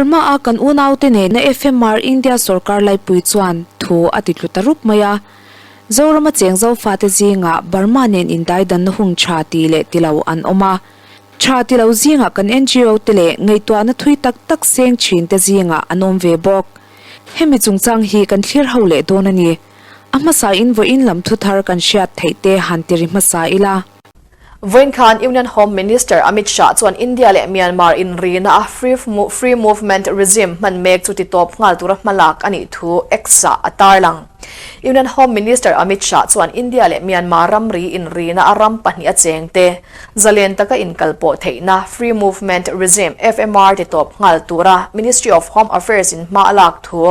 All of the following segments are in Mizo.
Burma a kan unaute nena FMR India sorkar laipui chuan thu a ti tlu ta rup mai a. Zorama cheng Zofate zingah Burma nen indaidanna hung tha ti leh ti lo an awm a. Tha ti lo zingah kan ngo te leh ngaihtuahna thui tak tak seng thin te zingah an awm ve bawk. Hemi chungchang hi kan thlir ho leh dawn a ni. A hmasa in vawiin lam thuthar kan hriat theih te han ti ri hmasa ila. Vawiin khan Union Home Minister Amit Shah chuan India leh Myanmar inrina a Free Movement Regime hman mek chu titawp nghal tura hmalak a nih thu X-ah a tarlang. Union Home Minister Amit Shah chuan India leh Myanmar ramri inrina a ram pahnih a chengte zalen taka inkalpawh theihna Free Movement Regime, FMR, titawp nghal tura Ministry of Home Affairs in hma a lak thu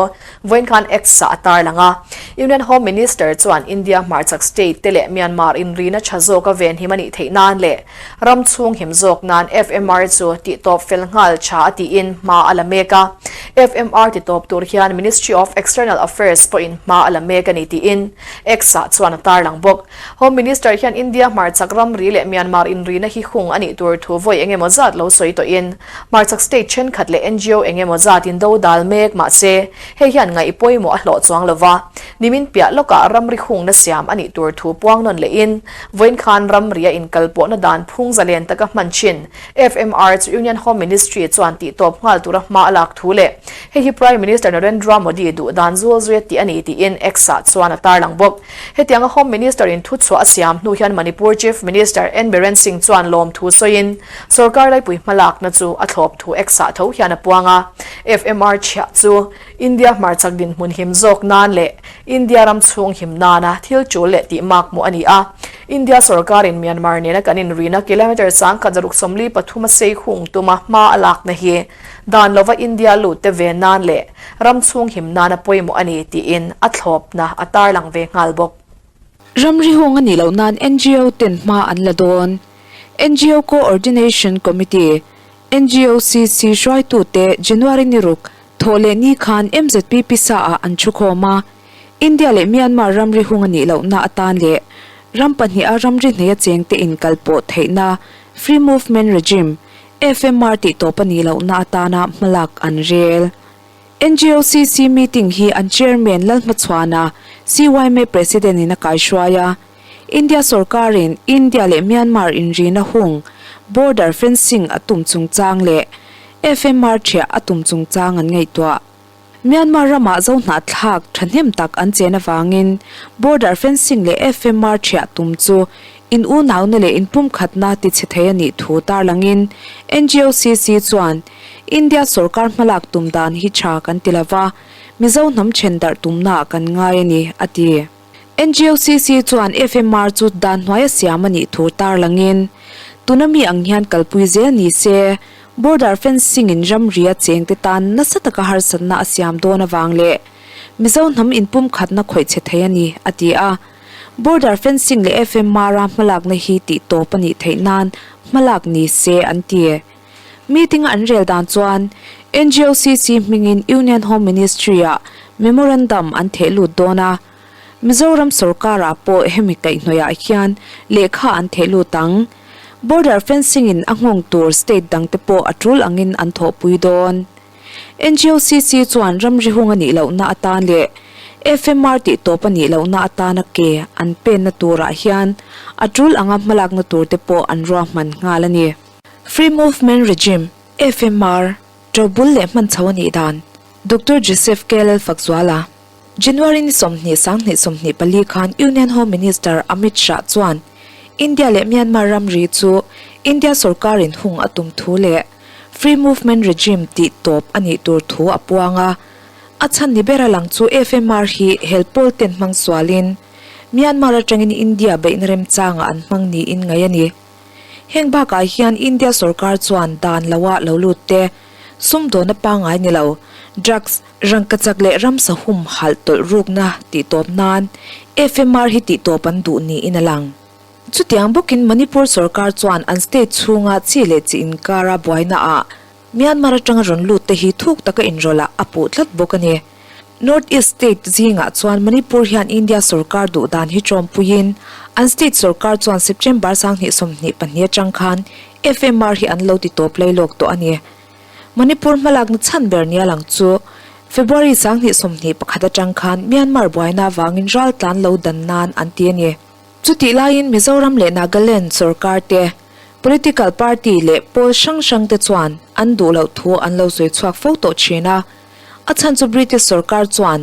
Vawiin khan X-ah a tarlang a. Union Home Minister chuan India hmarchhak state te leh Myanmar inrina tha zawka venhim a nih theih nan leh ram chhung him zawk nan FMR chu tihtawp fel nghal tha a tiin hma a la mek a. FMR titawp tur hian Ministry of External Affairs pawhin hma a la mek a ni tiin X-ah chuan a tarlang bawk. Home Minister hian India hmarchhak ramri leh Myanmar inrina hi hung a nih tur thu vawi engemaw zat lo sawi tawhin Hmarchhak state thenkhat leh ngo engemaw zat in do dal mek mahse hei hian ngaih pawimawh a hlawh chuang lova, nimin piah lawkah ramri hungna siam a nih tur thu puang nawn lehin vawiin khan ramri a inkalpawhna dan phung zalen taka hman thin FMR chu Union Home Ministry chuan tihtawp nghal tura hma a lak thu leh hei hi Prime Minister Narendra Modi duh dan zul zui a tih a ni tiin X-ah chuan a tarlang bawk. Hetianga Home Minister in thuchhuah a siam hnu hian Manipur Chief Minister N Biren Singh chuan lawmthu sawiin Sorkar laipui hmalakna chu a thlawp thu X-ah tho hian a puang a. FMR chhiah chu India hmarchhak dinhmun him zawk nan leh India ram chhung him nana thil tul leh tih mak hmuh a ni a. India sorkarin Myanmar nena kan inrina kilometre 1643 a sei hung tuma hma a lakna hi dan lova India lut te ve nan leh ram chhung him nana pawimawh a ni tiin a thlawpna a tarlang ve nghal bawk. Ramri hung a nih loh nan ngo ten hma an la dawn. Ngo Co-ordination Committee, NGOCC, hruaitute January ni ruk thawh leh ni khan MZP pisa ah an thukhawm a, India leh Myanmar ramri hung a nih lohna atan leh ram pahniha ramri hneia chengte inkalpawh theihna Free Movement Regime, FMR, tih tawp a nih lohna atana hmalak an rel. NGOCC meeting hi an Chairman Lalhmachhuana, CYMA President in a kaihruai a. India sorkarin India leh Myanmar inrina hung, border fencing, a tum chungchang leh FMR thiah a tum chungchang an ngaihtuah. Myanmar ramah zohnahthlak thahnem tak an chen avangin border fencing leh FMR thiah tum chu in unauna leh inpumkhatna tichhe thei a nih thu tarlangin NGOCC chuan India sorkar hmalak tum dan hi tha kan ti lova, Mizo hnam then darh tumnaah kan ngai a ni, a ti. NGOCC chuan FMR chu dan hnuaia siam a nih thu tarlangin, tuna mi ang hian kalpui zel ni se, border fencing-in ramria chengte tan nasa taka harsatna a siam dawn avang leh Mizo hnam inpumkhatna khawih che thei a ni, a ti a. Border fencing leh FMR-a hmalakna hi tihtawp a nih theih nan hmalak ni se an ti. Meeting-a an rel dan chuan NGOCC hmingin Union Home Ministry-ah memorandum an theh lut dawn a, Mizoram sorkarah pawh hemi kaihhnawihah hian lehkha an theh lut ang. Border fencing-in a nghawng tur state dangte pawh a tul angin an thawhpui dawn. NGOCC chuan ramri hung a nih lohna atan leh FMR tih tawp a nih lohna atana ke an penna turah hian a tul anga hmalakna turte pawh an ruahman nghal a ni. Free Movement Regime, FMR, ṭobul leh hman chho a nih dan, Doctor Joseph KLL Fakzuala, January ni 20 sanghnih 24 khan Union Home Minister Amit Shah chuan India leh Myanmar ramri chu India sorkarin hung a tum thu leh Free Movement Regime tih tawp a nih tur thu a puang a. A chhan ni ber a lang chu FMR hi hel pawl ten hmang sualin Myanmar atangin India beihna remchangah an hmang niin ngaih a ni. Heng bakah hian India sorkar chuan dan loah lo lut te, sumdawnna pangngai ni lo, drugs, rangkachak leh ramsa hum halh tawlh rukna tih tawp nan FMR hi tih tawp an duh niin a lang. Chutiang bawkin Manipur sorkar chuan an state chhunga chi leh chi inkara buainaah Myanmar atanga rawn lut te hi thuk taka inrawlh ah a puh tlat bawk a ni. North East state zingah chuan Manipur hian India sorkar duh dan hi tawmpuiin an state sorkar chuan September 2024 atang khan FMR hi an lo ti tawp lai lawk tawh a ni. Manipur hmalakna chhan ber nia lang chu February 2021 atang khan Myanmar buaina avangin ral tlan lo dan nan an ti a ni. Chutih laiin Mizoram leh Nagaland sorkar te, political party leh pawl hrang hrang te chuan an duh loh thu an lo sawi chhuak fo tawh thin a. A chhan chu British sorkar chuan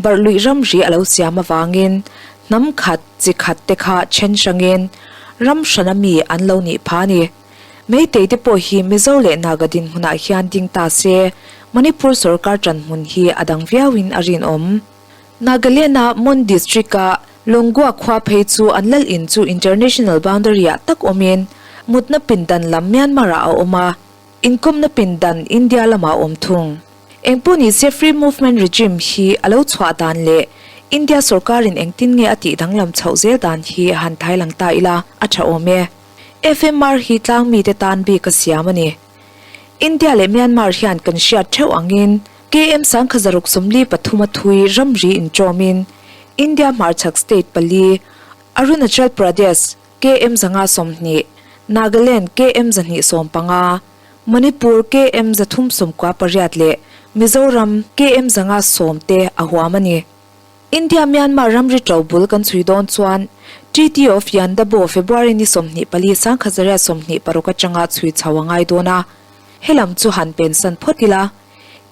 barhluih ramri a lo siam avangin hnam khat chi khat te kha then hrangin ram hrana mi an lo nih pha a ni. Meitei te pawh hi Mizo leh Naga dinhmunah hian ding ta se Manipur sorkar ṭanhmun hi a dang viauin a rinawm. Nagaland-a Mon District-a Longua khua phei chu an lal in chu international boundary-ah tak awmin mutna pindan lam Myanmar-ah a awm a, inkawmna pindan India lamah a awm thung. Engpawh ni se Free Movement Regime hi a lo chhuah dan leh India sorkarin engtin nge a tih danglam chhoh zel dan hi han thailang ta ila a tha awm e. FMR hi tlang mite tan bik a siam a ni. India leh Myanmar hian kan hriat theuh angin KM 1643 a thui ramri inṭawmin India hmarchhak state pali Arunachal Pradesh KM 520, Nagaland KM 215, Manipur KM 398 leh Mizoram KM 510 te a huam a ni. India-Myanmar ramri ṭo bul kan chhui dawn chuan Treaty of Yandabo February ni 24 1926 aṭanga chhui chho a ngai dawn a, helam chu han pensan phawt ila.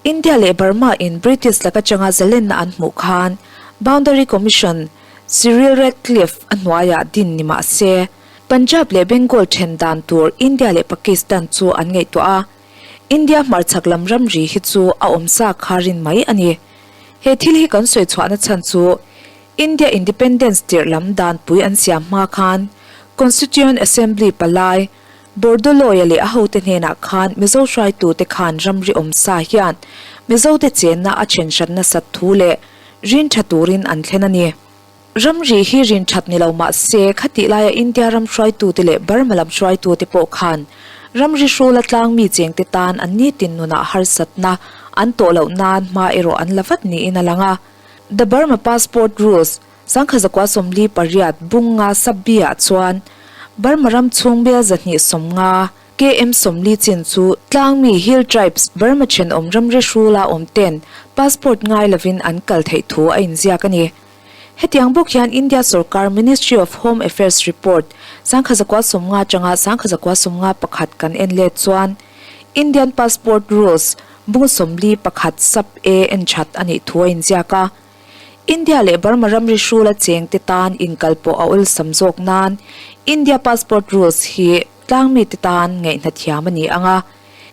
India leh Burma in British laka aṭanga zalenna an hmuh khan Boundary Commission Cyril Radcliffe a hnuaiah din ni mah se, Punjab leh Bengal ṭhen dan tur India leh Pakistan chu an ngaihtuah a, India hmarchhak lam ramri hi chu a awmsa kha rin mai a ni. He thil hi kan sawi chhuahna chhan chu India Independence tirh lam danpui an siam hma khan Constituent Assembly palai Bordoloi-a leh a hote hnenah khan Mizo hruaitute khan ramri awmsa hian Mizote chenna a then hran nasat thu leh rin tha turin an thlen a ni. Ramri hi rin that ni lo mah se, khatih laia India ram hruaitute leh Burma lam hruaitute pawh khan ramri hrula tlang mi chengte tan an nitin nunah harsatna an tawh loh nan hma erawh an la vat niin a lang a. The Burma Passport Rules, 1948 bunga sub-B-ah chuan Burma ram chhung mel 250, KM 40 chin chu tlangmi Hill Tribes Burma thenawm ramri hrula awm ten passport ngai lovin an kal theih thu a inziak a ni. Hetiang bawk hian India sorkar Ministry of Home Affairs report 1950 atanga 1951 kan en let chuan Indian Passport Rules bung 41 sub A en that a nih thu a inziak a. India leh Burma ramri hrula chengte tan inkalpawh a awlsam zawk nan India Passport Rules hi tlangmite tan ngaihhnathiam a ni ang a.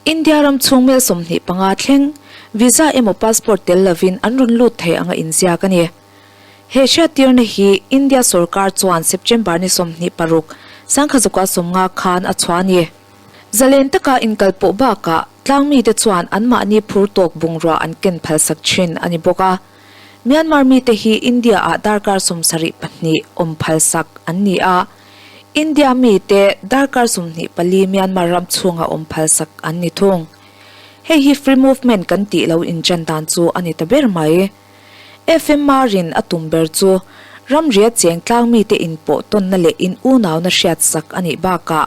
India ram chhung mel 25 thleng visa emaw passport tel lovin an rawn lut thei anga inziak a ni. He hriattirna hi India sorkar chuan September ni 26, 1950 khan a chhuah a ni. Zalen taka inkalpawh bakah tlangmite chuan anmahni phur tawk bungrua an ken phalsak thin a ni bawk a. Myanmar mite hi India-ah darkar 72 awm phalsak an ni a. India mite darkar 24 Myanmar ram chhunga awm phalsak an ni thung. Hei hi free movement kan tih lo inṭan dan chu a ni ta ber mai. FMR-in a tum ber chu ramria cheng tlang mite inpawh tawnna leh in unauna hriatsak a nih bakah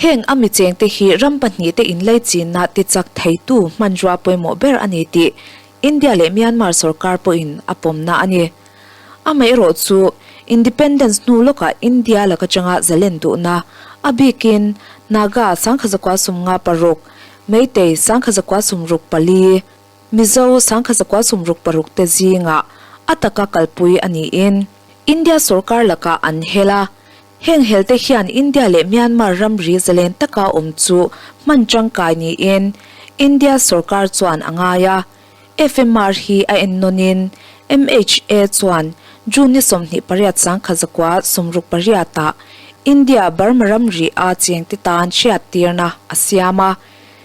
heng a mi chengte hi ram pahnihte inlaichinna tichak theitu hmanrua pawimawh ber a ni tih India leh Myanmar sorkar pawhin a pawmna a ni. Amaherawh chu Independence hnu lawkah India laka changa zalen duhna a bikin Naga 1956, Meitei 1964, Mizo 1966 te zingah a taka kalpui a niin India sorkar lakah an hel a. Heng helte hian India leh Myanmar ramri zalen taka awm chu hman tangkai niin India sorkar chuan a ngai a. FMR hi a ennawnin MHA chuan June ni 28 1968 ah India Burma ramri a chengte tan hriattirna a siam a.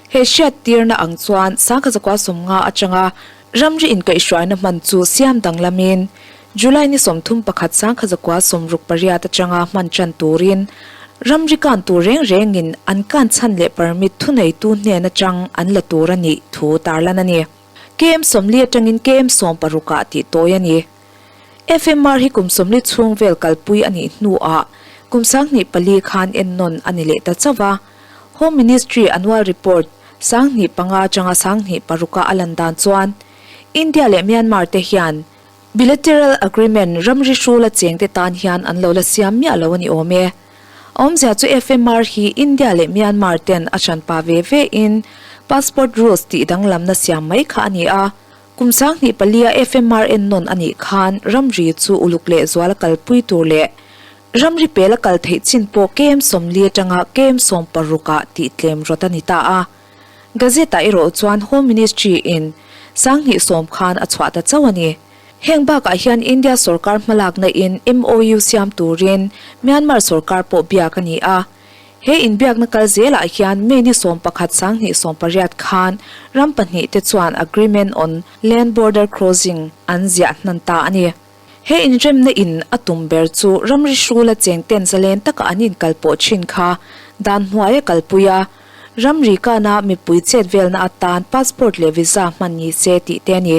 He hriattirna ang chuan 1950 atanga ramri inkaihhruaina hman chu siam danglamin July ni 31 1968 atanga hman tan turin ramri kan tur reng rengin an kan chhan leh permit thuneitu hnen atang an la tur a nih thu tarlan a ni. KM 40 atangin KM 16 ah tih tawi a ni. FMR hi kum 40 chhung vel kalpui a nih hnuah kum 2004 khan ennawn a ni leh ta chauh a. Home Ministry Annual Report. 25 atanga 26 a a lan dan chuan India leh Myanmar te hian Bilateral Agreement ramri hrula chengte tan hian an lo la siam miah lo a ni awm e. A awmzia chu FMR hi India leh Myanmar ten a hranpa ve ve in Passport Rules tih danglamna siam mai kha a ni a. Kum 2004 a FMR ennawn a nih khan ramri chu uluk leh zual a kalpui tur leh ramri pel a kal theih chin pawh KM 40 atanga KM 60 ah tih tlem rawt a ni ta a. Gazette ah erawh chuan Home Ministry in 2010 khan a chhuah ta chauh a ni. Heng bakah hian India sorkar hmalakna in MOU siam turin Myanmar sorkar pawh biak a ni a. He inbiakna kal zelah hian May ni 11 2018 khan ram pahnihte chuan Agreement on Land Border Crossing an ziah hnan ta a ni. He inremna in a tum ber chu ramri hrula chengten zalen taka an inkalpawh thin kha dan hnuaia kalpui a, ramri kana mipui chet velna atan passport leh visa hman ni se tih te a ni.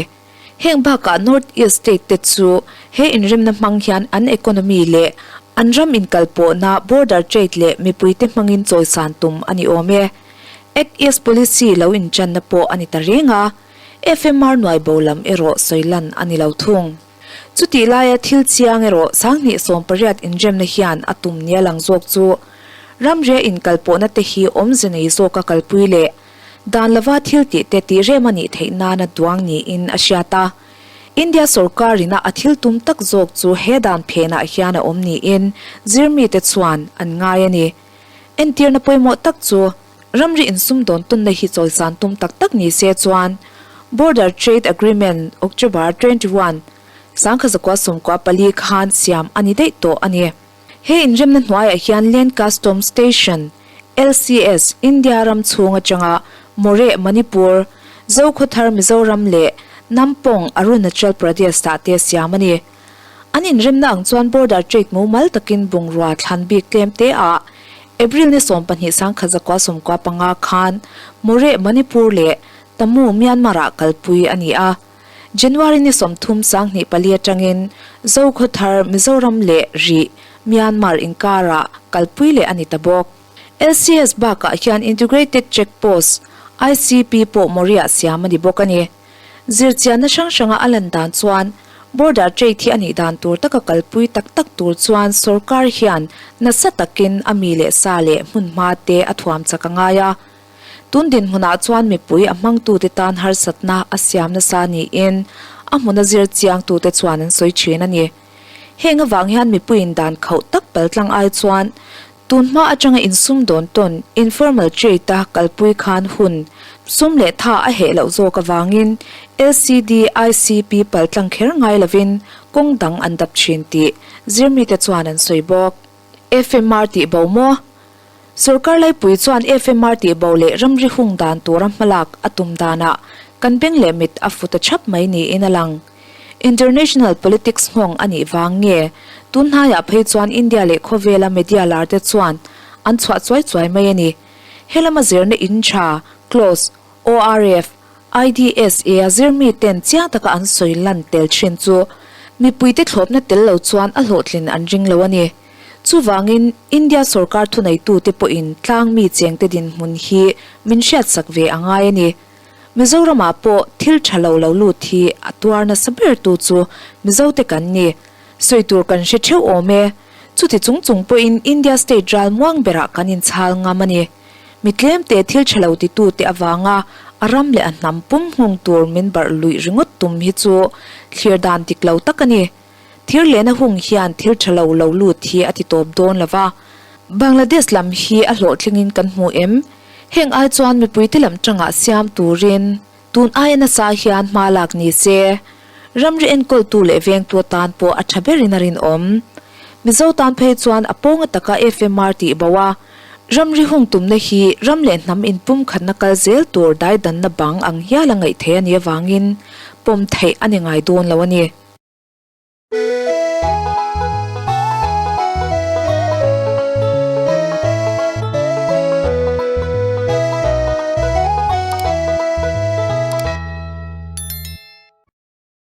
Heng bakah North East state te chu he inremna hmang hian an economy leh an ram inkalpawhna border trade leh mipuite hmangin chawisan tum a ni awm e. Act East policy lo intanna pawh a ni ta reng a, FMR nuaibo lam erawh sawi lan a ni lo thung. Chutih laia thil chiang erawh 2018 inremna hian a tum nia lang zawk chu ramria inkalpawhna te hi awmze nei zawka kalpui leh Dan lova thil tih te tih rem a nih theih nana duang niin a hriat a. India sorkarina a thil tum tak zawk chu he dan phenah hian a awm niin zirmite chuan an ngai a ni. Entirna pawimawh tak chu ramri insumdawn tawnna hi chawisan tum tak tak ni se chuan Border Trade Agreement October 21, 1994 khan siam a ni daih tawh a ni. He inremna hnuaiah hian Land Custom Station, LCS, India ram chhung atanga Moreh, Manipur, Zokhawthar, Mizoram leh Nampong, Arunachal Pradesh ah te siam a ni. An inremna ang chuan border trade mumal takin bungrua thlan bik tlem te ah April ni 12 1995 khan Moreh, Manipur leh Tamu, Myanmar ah kalpui a ni a. January ni 30 2004 atangin Zokhawthar, Mizoram leh Rih, Myanmar inkarah kalpui leh a ni ta bawk. LCS bakah hian Integrated Check Post, ICP, pawh Moriah siam a ni bawk a ni. Zirchianna hrang hranga a lan dan chuan Border Trade hi a nih dan tur taka kalpui tak tak tur chuan sorkar hian nasa takin a mi leh sa leh hmunhma te a thuam chak a ngai a. Tun dinhmunah chuan mipui a hmangtute tan harsatna a siam nasa niin a hmuna zir chiangtute chuan an sawi thin a ni. Heng avang hian mipuiin dan khauh tak paltlang ai chuan tun hma atanga insum dawn tawn informal trade-a kalpui khan hun sum leh tha a heh loh zawk avangin LCD, ICP paltlang kher ngai lovin kawng dang an dap thin tih zirmite chuan an sawi bawk. FMR tih bo maw? Sorkar laipui chuan FMR tih bo leh ramri hung dan tura hmalak a tum danah kan beng leh mit a fu ta chhap mai niin a lang. International politics nghawng a nih vang nge tun hnaiah phei chuan India leh khawvela media lar te chuan an chhuah chuai chuai mai a ni. He lama zirna in tha, close, ORF, IDSA a zirmi ten chiang taka an sawi lan tel thin chu mipuite thlawpna tel lo chuan a hlawhtlin an ring lo a ni. Chuvangin, India sorkar thuneitute pawhin tlang mi chengte dinhmun hi min hriatsak ve a ngai a ni. Mizoramah pawh thil tha lo lo lut hi a tuar nasa bertu chu Mizote kan ni. Sawi tur kan hre theuh awm e. Chuti chung chung pawhin India state ral muang berah kan inchhal ngam a ni. Mi tlemte thil tha lo titute avanga a ram leh a hnam pum nghung tur min barh luih ringawt tum hi chu thlir dan dik lo tak a ni. Thir lehna hung hian thil tha lo lo lut hi a ti tawp dawn lo va. Bangladesh lam hi a hlawhtlingin kan hmu em? Heng ai chuan mipuite lam tangah siam turin tun aia nasa hian hma lak ni se. Ramri enkawltu leh vengtu atan pawh a tha berin a rinawm. Mizo tan phei chuan a pawnga taka FMR tih bo a, ramri hung tumna hi ram leh hnam inpumkhatna kal zel tur daidanna bang ang hial a ngaih theih a nih avangin pawm theih a ni ngai dawn lo a ni.